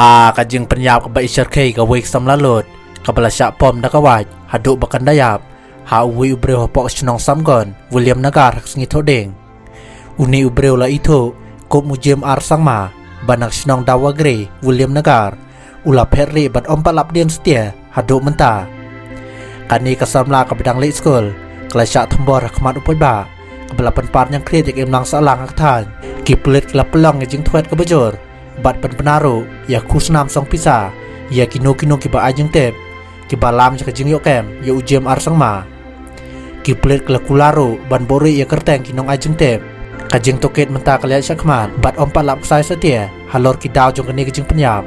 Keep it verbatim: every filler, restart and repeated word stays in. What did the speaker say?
A ka jingpynïap kaba i shyrkhei kawei ka samla lut kaba la shah pom da ka wait haduh ba kan da ïap ha uwei u briew hapoh ka shnong Samgon, Williamnagar, ha ka sngi Thohdieng. Une u briew la ithuh kum u Jem R Sangma, ba na ka shnong Dawagre, Williamnagar, u la phet rieh bad ym pat lap dien satia haduh mynta. Kane ka samla kaba dang leit skul ka la shah thombor ha khmat u paidbah, kaba la pynpar ñiangkhriat ïa ka imlang sahlang ha ka thaiñ. Ki pulit ki la pynlong ïa ka jingthwet kaba jur bad pynbna ruh ïa ka khusnam song pisa ïa kino kino kiba ai jingtip, kiba lam ïa ka jingïoh kem ïa u Jem R Sangma. Ki pulit ki la kular ruh ban buhrieh ïa ka kyrteng ki nong ai jingtip. Ka jingtohkit mynta ka la ïaid shakhmat bad ym pat lap ksai satia halor ki daw jong kane ka jingpynïap.